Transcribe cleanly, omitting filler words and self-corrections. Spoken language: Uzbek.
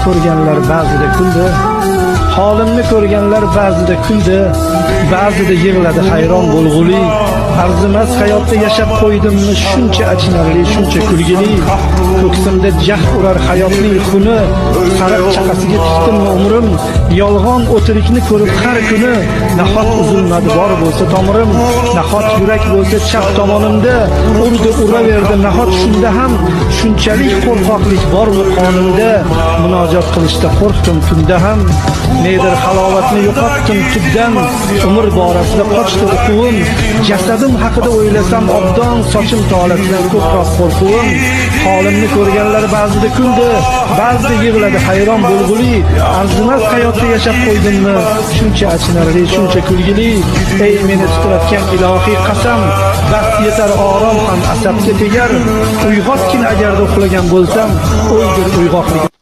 Ko'rganlar ba'zida kuldi, holimni ko'rganlar ba'zida kuldi, ba'zida yig'ladi hayron bo'lg'uli. Arzimas hayotda yashab qo'ydimmi shuncha achinarli, shuncha kulgili. Ko'ksimda jahd urar hayotning xuni, sariq chaqasiga tikdimmi umrim. Yolg'on o'tirikni ko'rib har kuni, nahot uzilmadi bor bo'lsa tomirim, nahot yurak bo'lsa chap tomonimda, urdi uraverdi nahot shunda ham, shunchalik qo'rqoqlik bormi qonimda. Munojot qilishda qo'rqdim tunda ham, nedir halovatni yo'qotdim tubdan. Umr borasida qochdi uquvim, jasadim haqida o'ylasam obdon, sochim tolasidan ko'proq qo'rquvim. Holimni ko'rganlar ba'zida kuldi, ba'zida yig'ladi hayron bo'lg'uli. Arzimas hayotda yashab qo'ydimmi shuncha achinarli, shuncha kulgili. Ey meni titratgan ilohiy qasam, bas yetar, orom ham asabga tegar. Uyg'otgin agarda uxlagan bo'lsam, o'ldir uyg'oqlik.